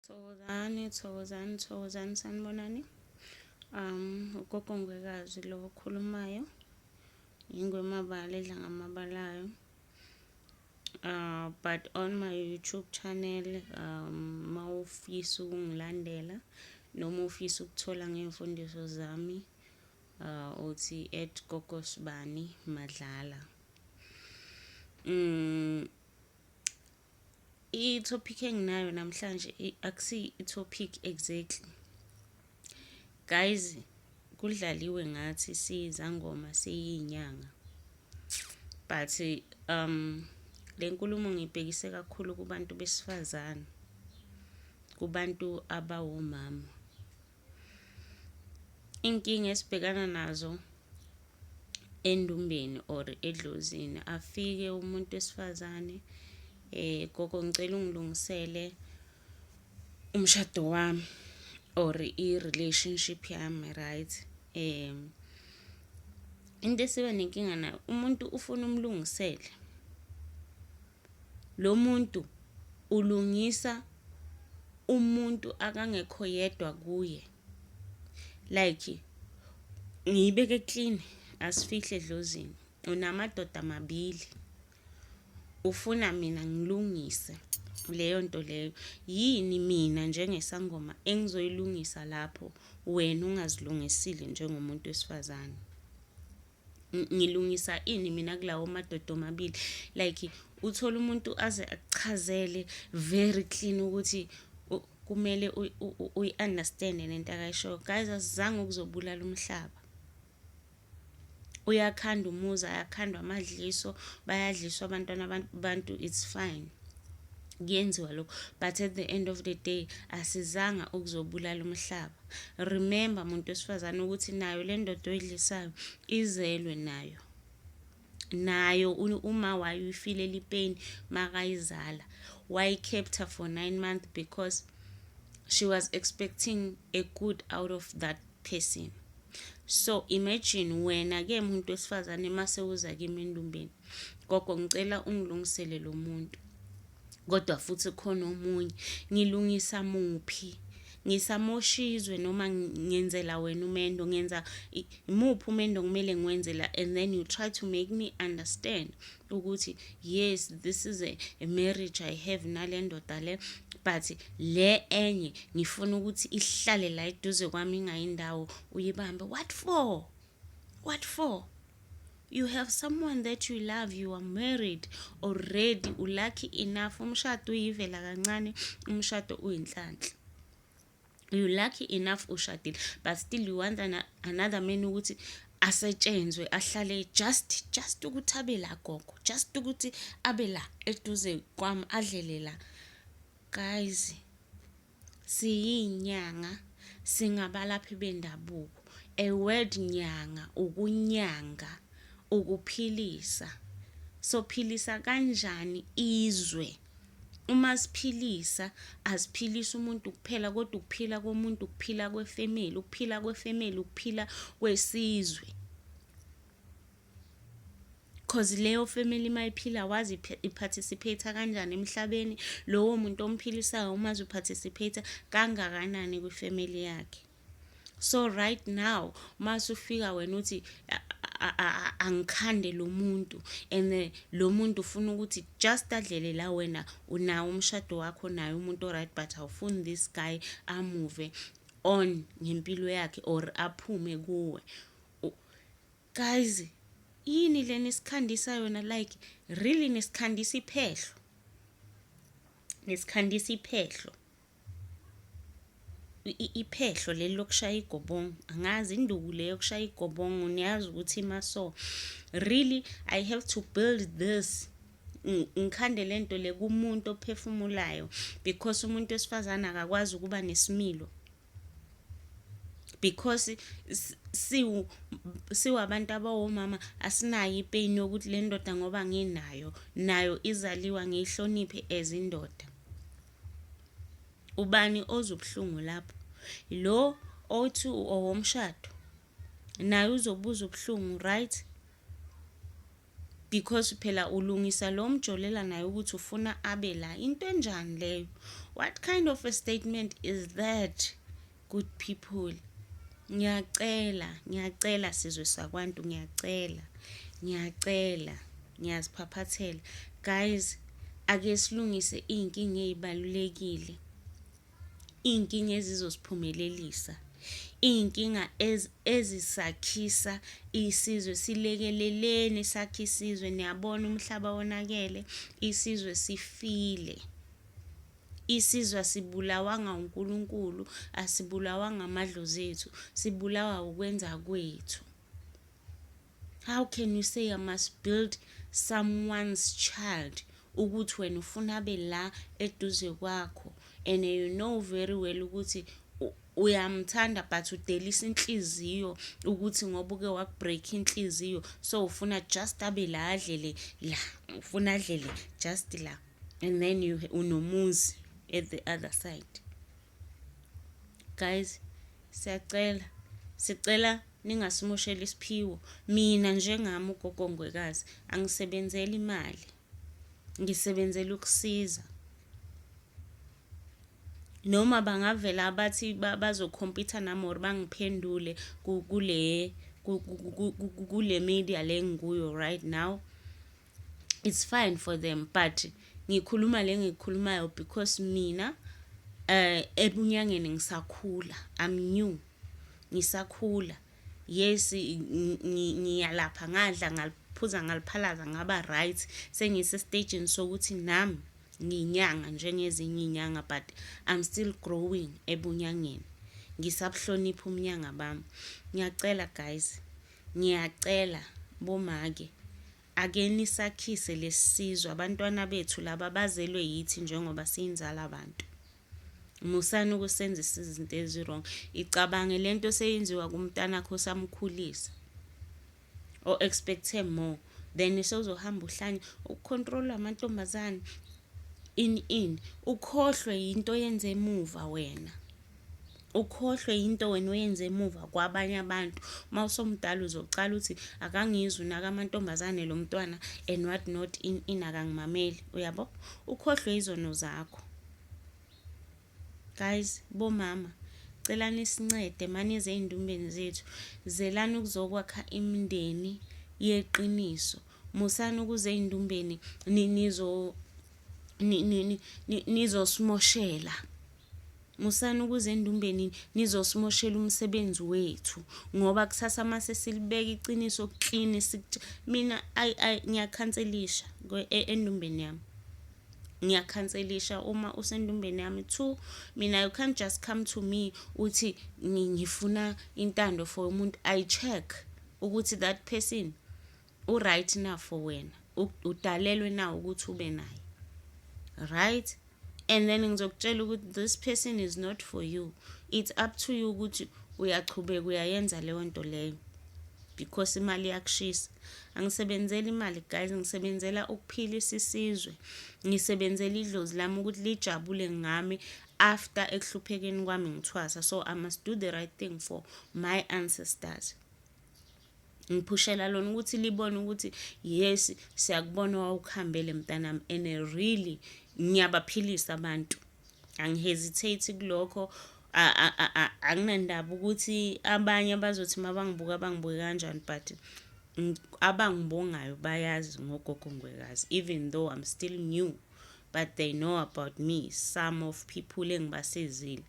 Thokozani, thokozani, thokozani, sanibonani. Ugogo Ngwekazi lo okhulumayo, ingwemabala edla ngamabalayo. But on my YouTube channel, mawufisa ukungilandela noma ufisa ukuthola ngey'mfundiso zami, uthi @GogoSibani Madlala. I-topic enginayo namhlanje akusiyi i-topic exactly. Guys, kudlaliwe ngathi siyizangoma, siyinyanga. But le nkulumo ngiyibhekise kakhulu kubantu besifazane, kubantu abawomama. Inkinga esibhekana nazo endumbeni or edlozini, afike umuntu wesifazane, "Gogo, ngicela ungilungisele umshado wami or i-relationship yami," right? Into esiba nenkinga nayo, umuntu ufuna umlungisele. Lo muntu ulungisa umuntu akangekho yedwa kuye. Like, ngiyibeke clean, asifihle edlozini. Unamadoda amabili. Ufuna mina ngilungise leyo nto leyo. Yini mina njengesangoma engizoyilungisa lapho wena ungazilungisile njengomuntu wesifazane? Ngilungisa ini mina kulawo madoda omabili? Like, uthola umuntu aze akuchazele very clean ukuthi kumele uyi-understand lento akayishoyo. Guys, asizange ukuzobulala umhlaba. Uyakhanda umuzi, ayakhandwa amadliso, bayadliswa abantwana abantu, it's fine. Kuyenziwa lokho, but at the end of the day asizanga ukuzobulala umhlaba. Remember, muntu wesifazane, ukuthi nayo le ndoda oyidlisayo izelwe nayo, nayo uma wayo uyifilela i-pain makayizala, wayi-kept her for 9 months because she was expecting a good out of that person. So imagine wena-ke, muntu wesifazane, mase uza kimi endumbeni, "Gogo, ngicela ungilungisele lo muntu, kodwa futhi khona omunye." Ngilungisa muphi? Ngisamosha izwe noma ngenzela wena umendo? Ngenza imuphi umendo kumele ngiwenzela? And then you try to make me understand ukuthi yes, this is a marriage I have nale ndoda le, but le enye ngifuna ukuthi ihlale la eduze kwami, ingayindawo. Uyibambe what for? What for? You have someone that you love, you are married already, u-lucky enough. Umshado uyivela kancane, umshado uyinhlanhla. You lucky enough ushadile, but still you want another man ukuthi asetshenzwe, ahlale just ukuthi abe la, gogo, just ukuthi abe la eduze kwami, adlele la. Guys, siyinyanga, singabalaphi bendabuko. A word nyanga, ukunyanga, ukuphilisa. Sophilisa kanjani izwe? Uma siphilisa, asiphilisi umuntu kuphela, kodwa ukuphila komuntu ukuphila kwe-family, ukuphila kwe-family ukuphila kwesizwe, 'cause leyo family mayiphila, wazi i-participate kanjani emhlabeni. Lowo muntu omphilisayo umazi u-participate kangakanani kwi-family yakhe. So right now mase ufika wena uthi angikhande lo muntu, and lo muntu ufuna ukuthi just adlele la, wena unawo umshado wakho naye umuntu o-right, but awufuni this guy a-move on ngempilo yakhe or aphume kuwe. Guys, yini lena esikhandisa yona? Like, really, nisikhandisa iphehlo, nisikhandisa iphehlo, iphehlo leli lokushaya igobongo. Angazi induku le yokushaya igobongo, niyazi ukuthi maso really I have to build this, ngikhande lento le kumuntu ophefumulayo, because umuntu wesifazane akakwazi ukuba nesimilo, because siwu siwabantu abawomama asinayo i-pain yokuthi le ndoda ngoba nginayo, nayo izaliwa, ngiyihloniphe as indoda. Ubani ozubuhlungu lapho? Lo othi owomshado naye uzobuza ubuhlungu, right? Because phela ulungisa lo mjolela naye ukuthi ufuna abe la. Into enjani leyo? What kind of a statement is that, good people? Ngiyacela, ngiyacela sizwe sakwantu, ngiyacela, ngiyacela, ngiyaziphaphathela. Guys, ake silungise iy'nkinga ey'balulekile, iy'nkinga ezizosiphumelelisa, iy'nkinga ezisakhisa isizwe. Silekeleleni sakhe isizwe. Niyabona umhlaba wonakele, isizwe sifile. Isizwe asibulawanga uNkulunkulu, asibulawanga amadlozi ethu, sibulawa ukwenza kwethu. How can you say I must build someone's child ukuthi wena ufuna abe la eduze kwakho, and you know very well ukuthi uyamthanda, but udelisa inhliziyo ukuthi ngoba uke wakubreak inhliziyo, so ufuna just abe la, adlele la, ufuna adlele just la, and then you unomuzi at the other side. Guys, siyacela, sicela ningasimosheli isiphiwo. Mina njengami ugogo Ngwekazi, angisebenzeli imali, ngisebenzela ukusiza. Noma bangavela abathi bazokhompyutha nami or bangiphendule kule media le engikuyo right now, it's fine for them, but ngikhuluma le ngikukhulumayo because mina ebunyangeni ngisakhula, I'm new, ngisakhula. Yes, ngiyalapha, ngadla, ngaliphuza, ngaliphalaza, ngaba right, sengise-stage-ini sokuthi nami ngiyinyanga njengezinye iy'nyanga, but I'm still growing ebunyangeni, ngisabuhlonipha ubunyanga bami. Ngiyacela guys, ngiyacela bomake, ake nisakhise lesizwe. Abantwana bethu laba bazelwe yithi njengoba siyinzala abantu. Musani ukusenzisa izinto ezi-wrong. Icabange lento seyenziwa kumntanakho osamkhulisa, o-expect-e more, then sewuzohamba uhlanye ukucontrol amantombazane, ini ini, ukhohlwe yinto oyenze emuva wena, ukhohlwe yinto wena oyenze emuva kwabanye abantu. Uma usumdala uzocala uthi akangizwa, unaka amantombazane lo mntwana and what not, ini ini, akangimameli, uyabo? Ukhohlwe izono zakho. Guys, bomama, cela nisincede manize ey'ndumbeni zethu, zelani ukuzokwakha imindeni yeqiniso. Musani ukuza ey'ndumbeni nizosimoshela. Musani ukuza endumbeni nizosimoshela umsebenzi wethu, ngoba kusasa mase silibeka iqiniso clean, mina ayi ngiyakhanselisha endumbeni yami. Ngiyakhanselisha uma usendumbeni yami. Two, mina you can't just come to me uthi ngifuna intando for umuntu. I check ukuthi that person u-right na for wena, udalelwe na ukuthi ube naye, right? And then ngizokutshela ukuthi this person is not for you. It's up to you ukuthi uyachubeka uyayenza leyo nto leyo because imali iyakushisa. Angisebenzeli imali guys, ngisebenzela ukuphilisa isizwe, ngisebenzela idlozi lami ukuthi lijabule ngami after ekuhluphekeni kwami ngithwasa. So I must do the right thing for my ancestors. Ngiphushela lona ukuthi libone ukuthi yes, siyakubona wawukuhambele mntanami, and really ngiyabaphilisa abantu, angihesitate kulokho. Anginandaba ukuthi abanye bazothi mabangibuka bangibuke kanjani, but abangibongayo bayazi ngogogo Ngwekazi. Even though I'm still new, but they know about me. Some of people engibasizile,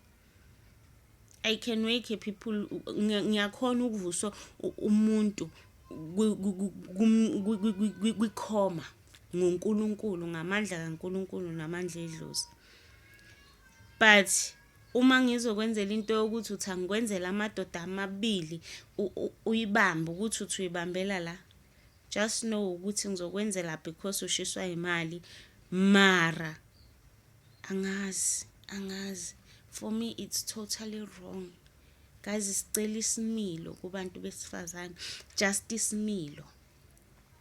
I can wake people, ngiyakhona ukuvusa umuntu kwi-coma ngoNkulunkulu, ngamandla kaNkulunkulu namandla edlozi. But uma ngizokwenzela into yokuthi uthi angikwenzela amadoda amabili, uyibambe ukuthi uthi uyibambela la, just know ukuthi ngizokwenzela because ushiswa imali. Mara angazi, angazi, for me it's totally wrong. Guys, sicela isimilo kubantu besifazane, just isimilo.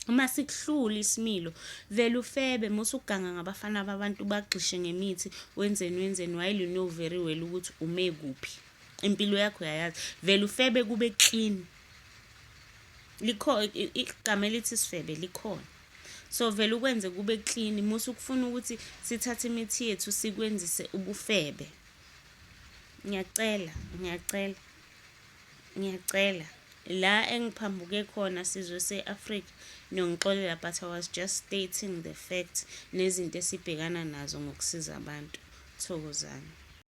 Uma sikuhlula isimilo, vele ufebe, musukuganga ngabafana babantu, bagxishe ngemithi, wenzeni wenzeni, while you know very well ukuthi ume kuphi, impilo yakho uyayazi. Vele ufebe kube clean. Likho igama elithi sifebe, likhona. So vele ukwenze kube clean, musa ukufuna ukuthi sithathe imithi yethu sikwenzise ubufebe. Ngiyacela, ngiyacela, ngiyacela. La engiphambuke khona sizwe se-Afrika, niyongixolela, but I was just stating the fact nezinto esibhekana nazo ngokusiza abantu. Thokozani.